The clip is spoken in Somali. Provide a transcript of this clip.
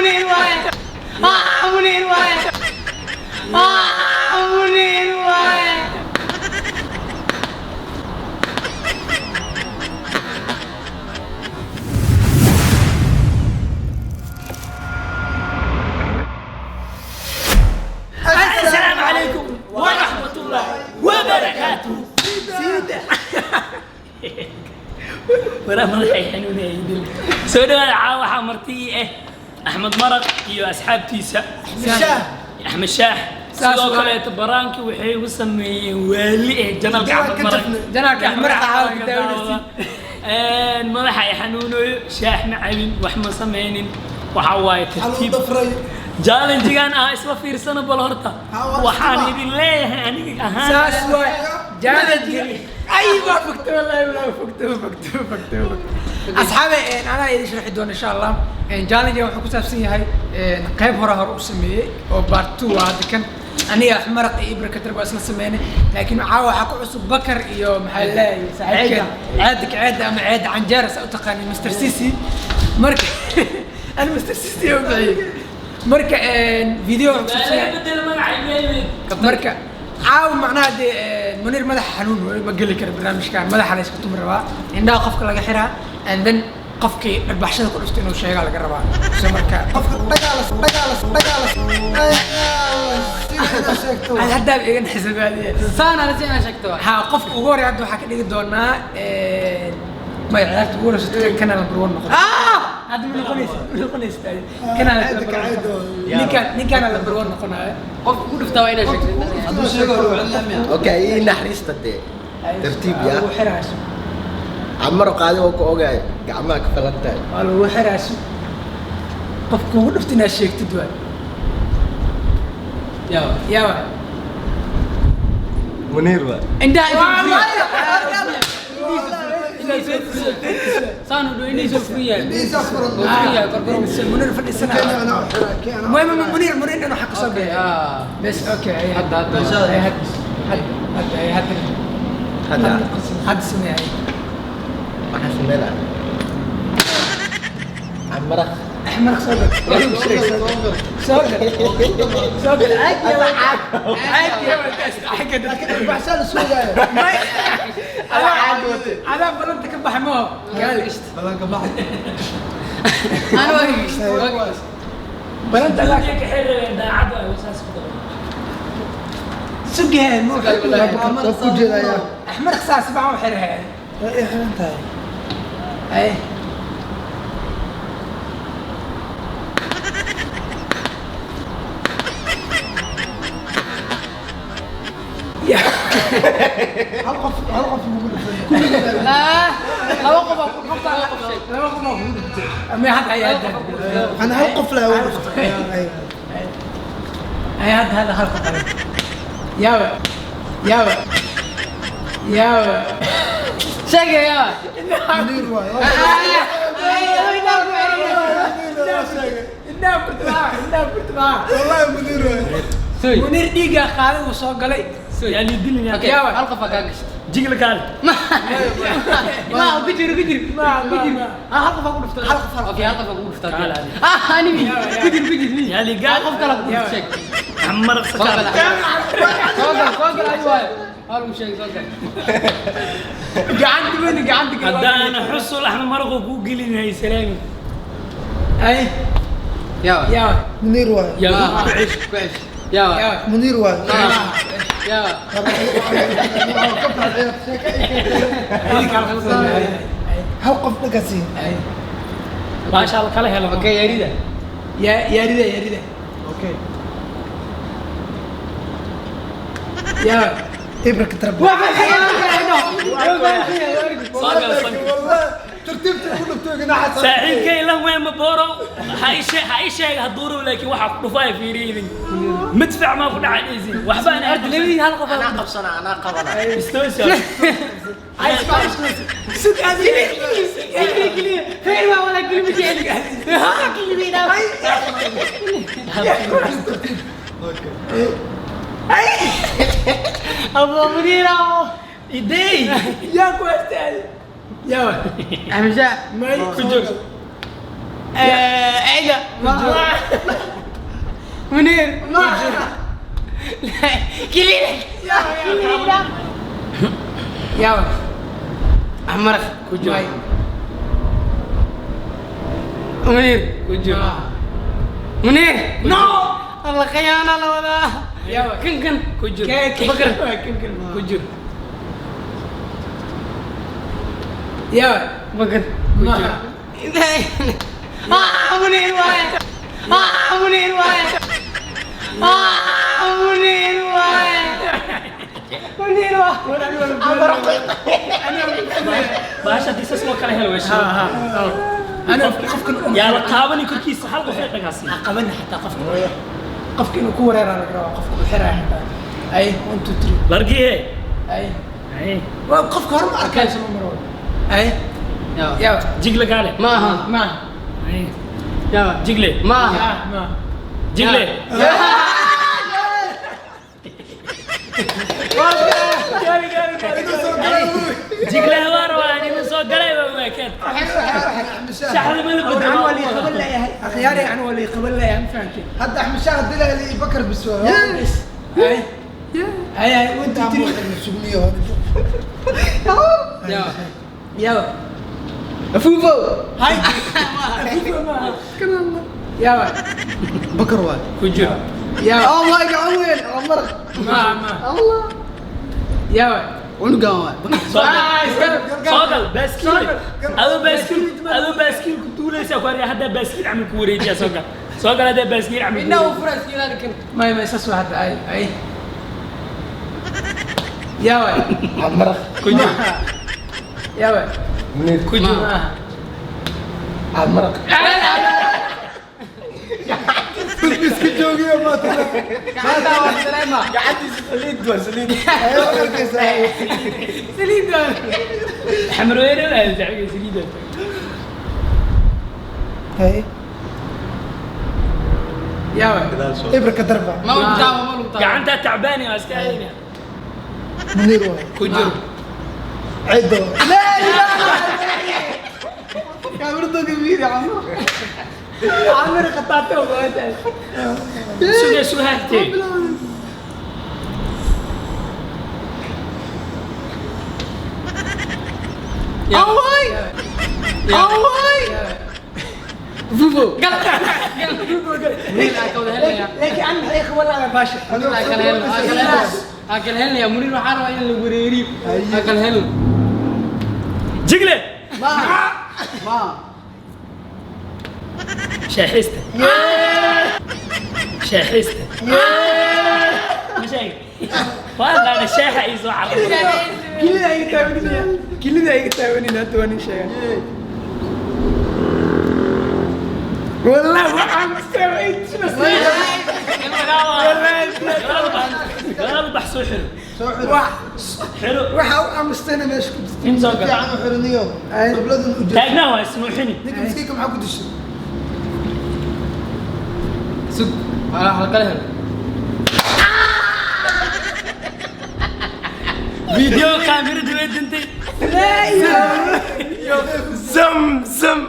Munir waaye, ah, Munir waaye, ah, Munir waaye. Assalaamu calaykum waraxmatullaahi wabarakaatuh. Waraa madaxay xanuunayay dil. Soo dhawaada. Caawa waxaa marti ii ah Axmed Maraq iyo asxaabtiisa. Shaah. Axmed Shaax. Saas sidoo waa. Kaleeto baraankii waxay ugu sameeyeen waali eh channelka Axmed Maraq. Channelka Axmed Maraq caawa ka daawanaysid. Madaxa ay xanuunayo, shaax ma cabin, wax ma sameynin, waxa waaye tartiib. Dafray. Challengegan ah isla fiirsano bal horta. Ha, waa waxaan isla. Idin leeyahay aniga ahaan Saas waay challenge. Ay, waa fogto, wallahi waa fogto, fogto, fogto, fogto. Asxaabe, anaa idin sharxi doona insha Allah. Challenge wuxuu ku saabsan yahay qayb hore hore u sameeyey oo part 2 waa hadda kan. Aniga Maraq iyo Ibra Katar baa isla sameynay, laakiin caawa waxaa ku cusub Bakar iyo maxaa leeyahay saaxiibkeen Ceeda, Ceeda ama Ceeda Canjeera saa u taqaanin, Mr Sisi. Marka ana Mr Sisi u bixiyey. Marka video wuxuu ku saabsan yahay bedel magaca imeelweyn. Marka caawa macnaha dee Munir madaxa xanuun wey, ma geli karo barnaamijkan. Madaxa la iska tumi rabaa, indhaha qofka laga xiraa, and then qofkii dhagbaxshada ku dhufto inuu sheegaa laga rabaa. So marka Qofka dhagaala dhagaala dhagaala sida sheegto. Ad haddaaba iga naxsabaadiye. Saana la sii sheegto. Ha, qofka ugu horey hadda waxaa ka dhigi doonaa maya, ciyaarta ugu horeysa kana number one noqon. Hadda ma noqonaysa, ma noqonaysa kana number one noqon. Ninkaan, ninkaana number one noqonayo. Qofka ku dhuftaa waa inaa sheegto. Hadduu sheego hore waa cilmiya. Okay, ii naxariista dee. Tartiib Waa yaa. lagu xiraaso. Camaro qaadi waa ku ogaay, gacmaha ka falan tahay. Waa lagu xiraaso. Qofka ugu dhufta inaad sheegtid waay. Yaa. Yaa waay? Muniir waa. Indhaha saan u dhow, indhihiisa furan yahay. Indhihiisa furan. Wuu furan yahay, korkor. Munir fadhiisana. Keen ana u xiraa, keen ana. المهم منير، منير انه حق صبي. Okay, ah. بس okay. hadda hadda. هي هد هد هد هي هد. Hadda هد سمي هي. Maxaa sameynaa? Camaro. احمر صدق صدق صدق، عادي يا ولد، عادي يا ولد، حق. Laakiin baxshaan suugaya. انا بلنت كبح ما هو قال Ballanka baxay. Ana waa بلنت لا. Dadka xirreen daacad waayo saas ku daro. سقها مو Waa ku jeedayaa. احمر خساس بعو حرها. Waa ii xiran tahay. اي يا Hal qof, hal qof ugu dhufay. Kulligood. Laa, laba qof aa ku dhuftay, laba qof sheeg. لما قمنا ما حد هي هد. Ana hal qof laa ugu dhuftay. هي هد هذا خلق يا يا يا Sheegay yaa. Muniir waay. إنها كنت معاه، إنها كنت معاه. Wallahi Muniir waay. Suy. منير ديقة قاعد وصو قلي. Suy. Yaa lii dilin yaa. Okay, Yaa. hal qof aa kaa gashtay. Jigla kaale. Ma ku jiro, ku jiro. Ma ku jiro. ma. Ah, hal qof aa ku dhuftay. Hal qof, hal qof. Okay, hal qof aa ku dhuftay. Kaale adiga. Ah, animi. Ku jiro, ku jiro. Yaa lii gaal. Hal qof kale ku dhuftay, sheeg. Axmed Maraq Soo gal. sakaal. Soo gal, soo gal, ayu waayo. Hal uu sheeg, soo gal. قعدت وين قعدت؟ Haddaana xusul Axmed Maraq uu kuu gelinayay salaami. اي. Yaa. يا Muniir waay. Yaa ku Ku cesh. cesh. Yaa. يا Muniir waay. Yaa. Ka baxay sheeko ay keentay. Hal qof dhagasi. Maasha Allah kala helo. Okay, yarida. يا يا رضا، يا رضا. Okay. يا Ibra ka tarab. Soo gal sanka. Wallahi tartiibta ku dhuftay ganaxa. Saaxiibkay lan weyn ma booro ha ii sheeg, ha ii sheeg hadduu rabo, laakiin waxaa ku dhufaya fiiriya idin madfac maa ku dhacay idin waxba ana Horta labadii hal qof aa ku Anaa qabsana, anaa qabana. Istoosa. سوق هذه. كلي كلي خير ما ولا كلمة جعل ها كلمة. أبو منيرة. Idey. يا كويستال يا أحمد شاه. ماي. Ku joog. عيد. عيدة. منير. كليلك. Yaa. أحمر. Ku jiro. منير. Ku jiro. منير. No. الله خيانة لولا. Yaa. كن كن. Ku jiro. Bakar. Ku jiro. Yaa. بكر. Ku jiro. آه منير واي. آه منير واي. آه منير واي. منير واي. Bahasha haddii saas loo kala helo way shidan. Ana qofkan Yaa la taabanin korkiisa, hal qof ee dhagaasi. Qaban xataa qofka. Qofka inuu ku wareeraa laga rabaa, qofka u xiraya xataa. Ay, 1 2 3. Largiye. Ay. Ay. Waa qofka hore ma arkayso ma maro. Ay. Yaa. Jigle gaale. maaha. Ma. Ay. Yaa. Jigle. Maaha. Yaa ma. Jigle. Jigle waa rabaa inuu soo galay waa waakeen. Shaxda ma la Ana waa lii bedelo. qaban leeyahay. Akhyaari, ana waa lii qaban leeyahay, ma fahanteen? Hadda Axmed Shaah dilaa li Bakar bis waa. Ay. Ay ay 1 2 3. Sugniyo. Yaa. Yaa. Afuufo. Hay. Yaa. Bakar waay. Ku jiro. Yaa. Allah gacan weyn Cumar. Ma ma. Allah. Yaa. Cunugan waay. Bakar. Soo gal. Soo gal baaskiil. Adoo baaskiil ku duulaysa ku arya hadda baaskiil camal ku wareejiya soo gal. Soo gal hadda baaskiil camal ku إنه wareejiya. فرس كذا كن. ما ما saas waa hadda. Ay ay. Yaa. Cumar. Ku jiro. Yaa. Munir. Ku jiro. Cumar. Iska joogiyo ma tala. Gacanta waa dareema. Gacantiisa saliid waa saliid. Ayo arkaysa. Saliid. Xamrooyne waa saaxiibka saliida. Hay. Yaa. Ibrka darba. Ma lagu taabo, ma lagu taabo. Gacanta tacbaani waa iska aadina. Munir waay. Ku jiro. Ciido. La ilaha. Kaamirada kabiir ya Camar. Camar qataate waa tahay. Suga suga hagtee. Away. Away. Afuufo. Gal. Gal. منير أكل هلا. Laakiin an maxay qaban lahaa baasha? أكل هلا. أكل هلا. أكل هلا يا منير وحارة إن الوريري. أكل هلا. Jigle. Ma. Ma. Shaaxista. Shaaxista. Ma sheeg. Waa qaada shaaxa iyo soo carray. Kilida iga taabanina. Kilida iga taabanina hadda waan ii sheegaa. Wallahi waxaan mustawaa Gadaal u bax soo xiro. Soo xiro. Xiro. Waxa uu amustayna meesha ku jirta. In soo gal. Fiican u xirniyo. Qibladan u jeedo. Taagnaa waa isnuuxini. Ninka miskiinka maxaa ku dishay? سق. على حلقة هلا. Video kaamiradu way dintay. Zam zam.